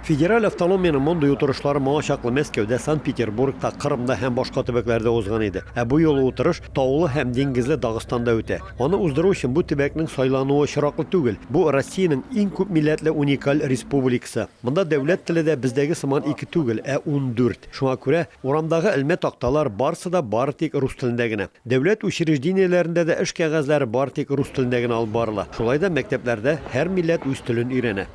Федераль автономиянең мондый утырышлары моңа чаклы Мәскәүдә, Санкт-Петербургта, Кырымда һәм башка төбәкләрдә узган иде. Ә бу юлы утырыш таулы һәм диңгезле Дагыстанда үтә. Аны уздыру өчен бу төбәкнең сайлануы очраклы түгел. Бу, Россиянең иң күп милләтле уникаль республикасы. Монда дәүләт теле дә бездәге сыман ике түгел, ә 14. Шуңа күрә, урамдагы элмә такталар барсы да бары тик рус телендә генә. Дәүләт учреждениеләрендә дә эш кәгазьләре бары тик рус телендә генә алып барыла. Шулай да мәктәпләрдә һәр милләт үз телен өйрәнә.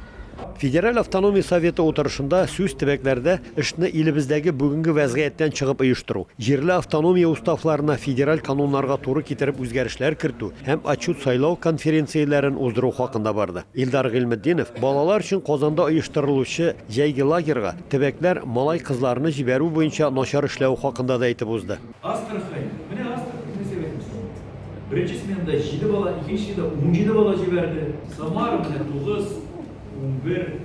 Федераль автономия советы утырышында сүз төбәкләрдә эшне илебездәге бүгенге вәзгыятьтән чыгып оештыру, җирле автономия уставларына федераль кануннарга туры китереп үзгәрешләр кертү һәм отчет-сайлау конференцияләрен уздыру хакында барды. Илдар Гыйльметдинов балалар өчен Казанда оештырылучы җәйге лагерьга төбәкләр малай-кызларны җибәрү буенча начар эшләве хакында да әйтеп узды. Астрахань, менә Астраханьны сәбәтмисең. Беренче сменада җиде бала, икенче сменада 17 бала җибәрде. Самара менә 9, 11,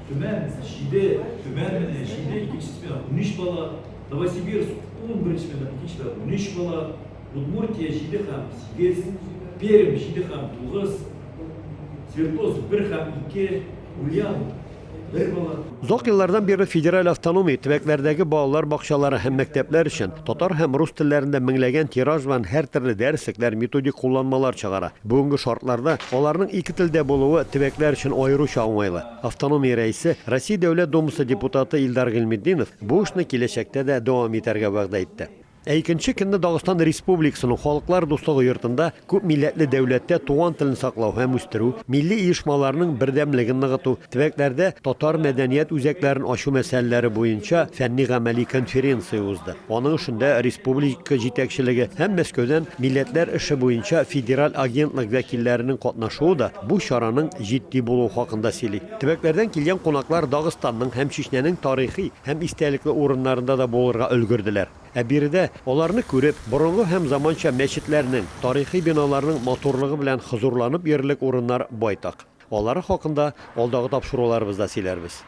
Төмән җиде, Төмән менә җиде, икенче смена 13 бала. Новосибирск 10 беренче сменада, икенче сменада 13 бала. Удмуртия җиде һәм сигез, Пермь җиде һәм тугыз, Свердловск бер һәм ике, Ульян бер бала. Озак еллардан бирле федераль автономия төбәкләрдәге балалар бакчалары һәм мәктәпләр өчен татар һәм рус телләрендә меңләгән тираж белән һәртөрле дәреслекләр, методик кулланмалар чыгара. Бүгенге шартларда аларның ике телдә булуы төбәкләр өчен аеруча уңайлы. Автономия рәисе, Россия Дәүләт Думасы депутаты Илдар Гыйльметдинов бу эшне киләчәктә дә дәвам итәргә вәгъдә итте. Ә икенче көнне Дагыстан Республикасының Халыклар дуслыгы йортында күп милләтле дәүләттә туган телне саклау һәм үстерү, милли оешмаларның бердәмлеген ныгыту, төбәкләрдә татар мәдәният үзәкләрен ачу мәсьәләләре буенча фәнни-гамәли конференция узды. Аның эшендә республика җитәкчелеге һәм Мәскәүдән милләтләр эше буенча федераль агентлык вәкилләренең катнашуы да бу чараның җитди булуы хакында сөйли. Төбәкләрдән килгән кунаклар Дагыстанның һәм Чечнәнең тарихи һәм истәлекле урыннарында да булырга өлгерделәр. Ә биредә аларны күреп, борынгы һәм заманча мәчетләрнең, тарихи биналарның матурлыгы белән хозурланып йөрерлек урыннар байтак. Алары хакында алдагы тапшыруларыбызда сөйләрбез.